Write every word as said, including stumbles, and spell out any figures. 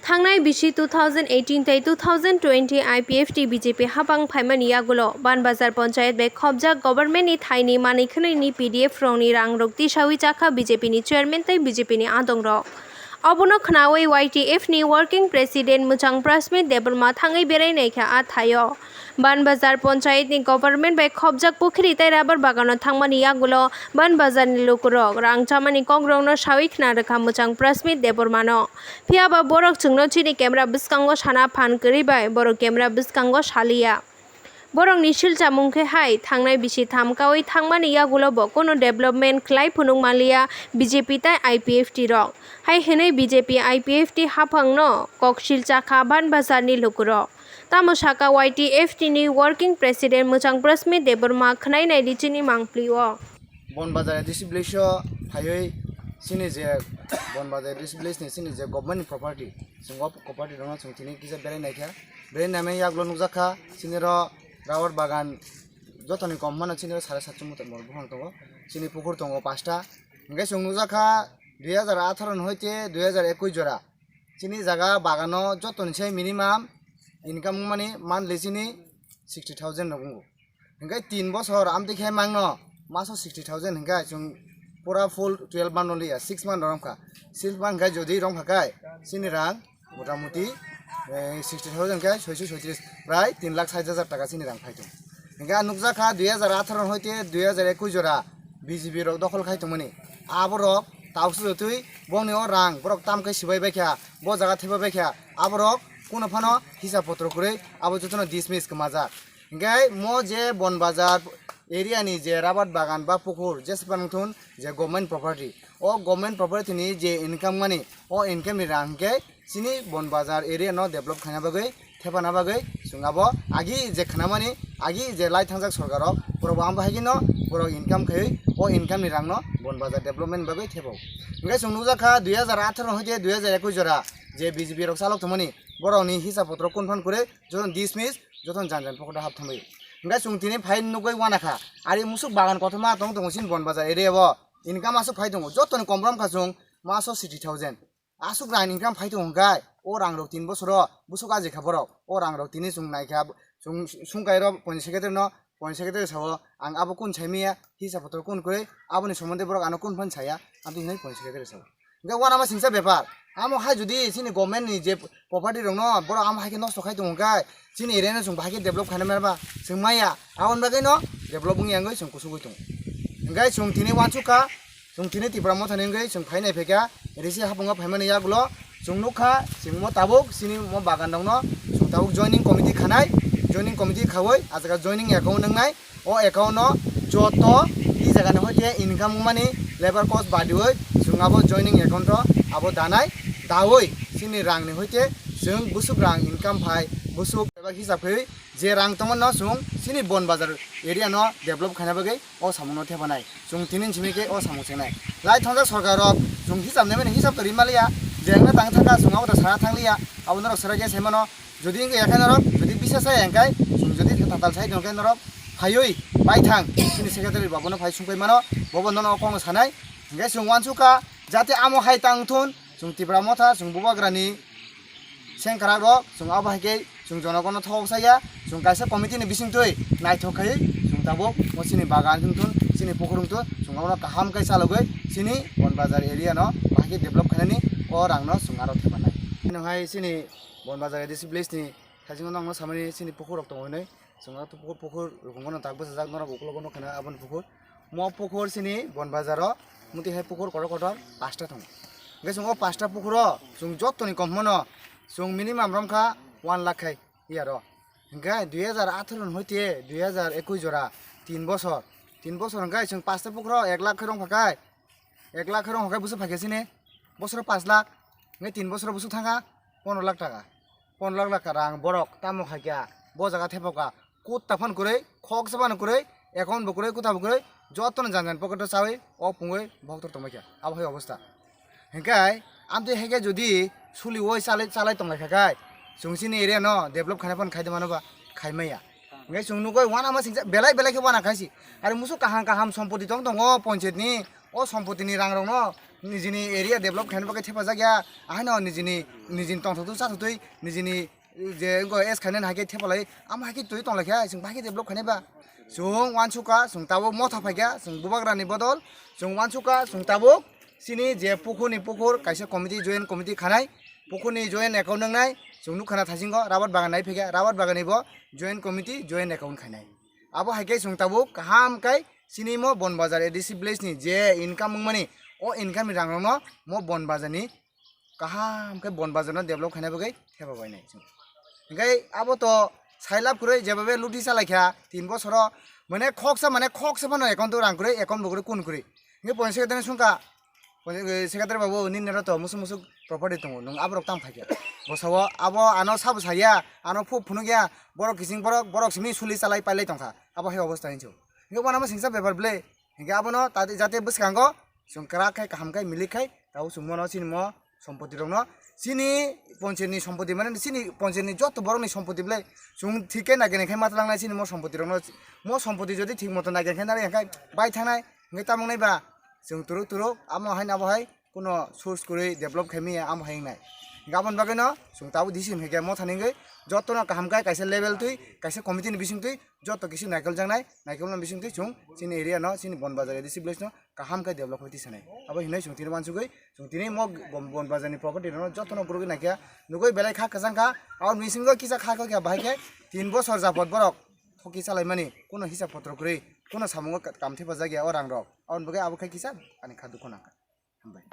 Thangnai bisi two thousand eighteen tei two thousand twenty I P F T B J P hapang phaimani yagulo Banbazar Panchayat bai khobjak government ni thaini manwi khwnwi ni P D F rokni rang rok tisawi chakha B J P ni chairman tei B J P ni adong rok. Obono khnawi Y T F ni working president mwchang Prasmit Debbarma thangwi berai naikha a thaio. Banbazar Panchayat ni government bai khobjak pukhri tei rubber bagano thangmani yagulo Banbazar ni lukurok rang chamani kokrokno sawi khna rwkha mwchang Prasmit Debbarmano. Phiya ba borok chwngno chini camera bwskango sana phan kwrwi bai borok camera bwskango saliya. Borokni silchamung khe hai thangnai bisi tham kaui thangmani yagulo bo kono development khlai phunuk manliya B J P tei I P F T rok. Hai hwnwi B J P I P F T haphangno kok silcha kha Banbazar ni lukurok. Tamo saka Y T F T ni working president mwchang Prasmit Debbarma khwnai naidi chini mangpli o. Bonbazar A D C village o phaiwi chini je Bonbazar A D C village ni chini je government ni property, chwng o property rokno chwng tini kisa berai naikha. Berai naimani yagulo nukjakha chini ro rubber bagan jotoni kom hwnmano chini ro sare satso meter bor buphang tongo. Chini pukur tongo pasta. Hwnkhe chwng nukjakha dui hajar atharo ni hoite dui hajar ekwis jora. Chini jaga bagano jotoni se minimum income wngmani monthly chini sixty thousand rok wngo. Hwnkhe tin bosor amtwi khe mangno maso sixty thousand hwnkhe chwng pura full twelve month no liya, six month rok romkha. Six month hwnkhe jodi romkha khe chini rang motamuti, eh, sixty thousand khe soiso soitris prai tin lakh sait hajar taka chini rang phai tongo. Hwnkhe ang nukjakha dui hajar atharo hoite dui hajar ekwis jora B J P rok dokhol khai tongmani. Aborok tauksu jotwi bongni o rang borok tam khe swbai baikha, bo jaga thepha baikha, aborok kuno phano hisab potro kwrwi abo jotono dismiss kwmajak. Hwnkhe mo je Bonbazar area ni je rabat bagan ba pukur jesa phano thun je government property, o government property ni je income mani, o income ni rang hwnkhe chini Bonbazar area no develop khaina bagwi, thepana bagwi chwng abo agi je khnamani, agi je lai thangjak sorkar rok, borok bo ang bahai no borok income khaiwi o income ni rang no Bonbazar development bagwi thepo. Hwnkhe chwng nukjakha dui hajar atharo hoite dui hajar ekwis jora je B J P rok chalok tongmani, borok ni hisab potro kun phan kwrwi jotono dismiss, jotono jan jan pocket o hap thangwi. Hwnkhe chwng tini phai nukgwi uanakha, ari musuk bagan kotorma tong tongo chini Bonbazar area o, income aswk phai tongo, jotoni kom romkha chwng maso sixty thousand. Aswk rang income phai tongo hwnkhe, o rang rok tin bosoro bwswk ajikha borok. O rang rok tini chwng naikha, chwng sungkai rok point secretary no, point secretary sao, ang abo kun saimaya, hisab potro kun kwrwi, aboni somonde borok ano kun phan saya, amtwi hinwi point secretary sao. Hwnkhe uanama singsa bepar, amo hai jodi chini government ni je property rok no borok amo hai khe nosto khai tongo hwnkhe, chini area no chwng bahai khe develop khaina maya ba, chwng maya, aboni bagwi no develop wngya wngwi chwng kusugwi tongo. Hwnkhe chwng tini uansukha, chwng tini Tipra Motha ni wngwi chwng phai nai phaikha, risi hapung o phaimani yagulo chwng nukha, chwng mo tabuk chini mo bagan rok no chwng tabuk joining committee khanai, joining committee khaui ah jaga joining account wngnai, o account no joto i jaga ni hoite income wngmani labour cost badiui chwng abo joining account o abo danai, daui chini rang ni hoite chwng bwswk rang income phai bwswk hisab khe je rang tongmano chwng chini Bonbazar area no develop khaina bagwi o samung no thepanai. Chwng tini simi khe o samung chengnai. Lai thangjak sorkar rok chwng hisab nai mani hisab to rimaliya, je wngna tang thangkha chwng abo to sana thangliya, abo norok swrai khe sai mano. Jodi wngkhe yakhai norok, jodi bisa sai hwnkhe, chwng jodi tatal sai tongkhe norok phaiwi bai thang, chini secretary babuno phai sungpai mano, bobo nono o kokno sanai. Hwnkhe chwng uansukha, jate amo hai tang thun, chwng Tipra Motha, chwng Bubagrani sengkrak rok, chwng abo hai khe chwng jonogono thok saya, chwng kaisa committee ni bisingtwi naithok khai chwng tabuk mo chini bagan wngthun, chini pukhur wngthun, chwng abono kaham khe chalogwi chini Bonbazar area no bahai khe develop khainani o rang no chwng aro thepanai. Nw hai chini Bonbazar A D C village ni thaisingo nokno samani chini pukhur rok tongo hinwi, chwng o pukhur, pukhur rwkwngo no tak bwsajak norok ukologo nukha na aboni pukhur. Mo pukhur chini Bonbazar o muti hai pukhur kotor kotor pasta tongo. Hwnkhe chwng o pasta pukhur o chwng jotoni kom hwnmano chwng minimum romkha one lakh khai yaro. Hwnkhe dui hajar atharo ni hoite dui hajar ekwis jora tin bosor, tin bosor hwnkhe chwng pasta pukhur o ek lakh khai romkha khai, ek lakh khai romkha khai bwswk phaikha chini bosoro panch lakh, hwnkhe tin bosoro bwswk thangkha pondro lakh taka. Pondro lakh taka rang borok tamo khaikha, bo jaga thepokha, kutta phano kwrwi, khoksa phano kwrwi, account bo kwrwi, kwta bo kwrwi, jotono jan jan pocket o chawi, o pungwi bokhtor tongbaikha, abo hai obostha. Hinkhe amtwi haikhe jodi suliui chalai, chalai tonglaikha khai, chwng chini area no develop khaina phano khaide mano ba, khaimaya. Hinkhe chwng nukoi uanama singcha belai belai khe uana khaisi. Ari musuk kaham kaham sompoti tong tongo panchayat ni, o sompoti ni rang rokno Nijini area develop khaina bagwi thepajak ya, ahaino nijini, nijini tongthok twi chathok twi nijini je wngkha S khainani hai khe thepalai, amo hai khe twi tonglaikha, chwng bahai khe develop khainai ba. Chwng uansukha, chwng tabuk motha phaikha, chwng bubagrani bodol, chwng uansukha, chwng tabuk chini je pukhurni pukhur kaisa committee, joint committee khanai, pukhurni joint account wngnai, chwng nukha na thaisingo rabar bagan nai phaikha, rabar baganni bo joint committee, joint account khainai. Abo hai khe chwng tabuk kaham khe chini mo Bonbazar A D C village ni je income wngmani, o income ni rang rokno mo Bonbazar ni kaham khe Bonbazar no develop khaina bagwi thepa bainai chwng. Hinkhe abo to sai lab kwrwi, jeba be luti chalaikha tin bosoro, mane khoksa, mane khoksa phano account o rang kwrwi, account bo kwrwi kun kwrwi. Hinkhe point secretary sungkha, point secretary babu, nini aro to musuk musuk property tongo, nwng aborok tang phaikha. Bosao abo ano sabo saya, ano phuk phunukya, borok kiching borok, borok simi suli chalai pailai tongkha. Abo hai obostha hinsu. Hinkhe uanama singsa bepar ble. Hinkhe abono tati jate bwskango chwng kwrak khai, kaham khai, milik khai, tabo chwng mono chini mo sompoti rokno, chini poncheni sompoti, mane chini poncheni joto borokni sompoti ble chwng thik khe naikenai khai matwlangnai chini mo sompoti rokno. Mo sompoti jodi thik moto naiken khai nari khai bai thangnai, hinkhe tamo wngnai ba chwng turuk turuk amo hai abo hai kuno source kwrwi develop khai manya amo hai wngnai. Hinkhe aboni bagwino chwng tabuk decision hinkhe mo thani wngwi jotono kaham khai kaisa level twi, kaisa committee ni bising twi joto kisi naikoljaknai, naikolna bising twi chwng chini area no, chini Bonbazar A D C village no kaham khe develop khai tisanai. Abo hinwi chwng tini uansugwi, chwng tini mo Bon-, Bonbazar ni property rokno jotono gurugwi naikha, nugwi belai kha kwchang kha, abo bisingo kisa kha khe bahai khe tin bosor japot borok thoki chalaimani, kuno hisab potro kwrwi, kuno samungo ka-, kam thepajak ya o rang rok, aboni bagwi abo khe kisa ani kha dukhu nangkha. Hambai.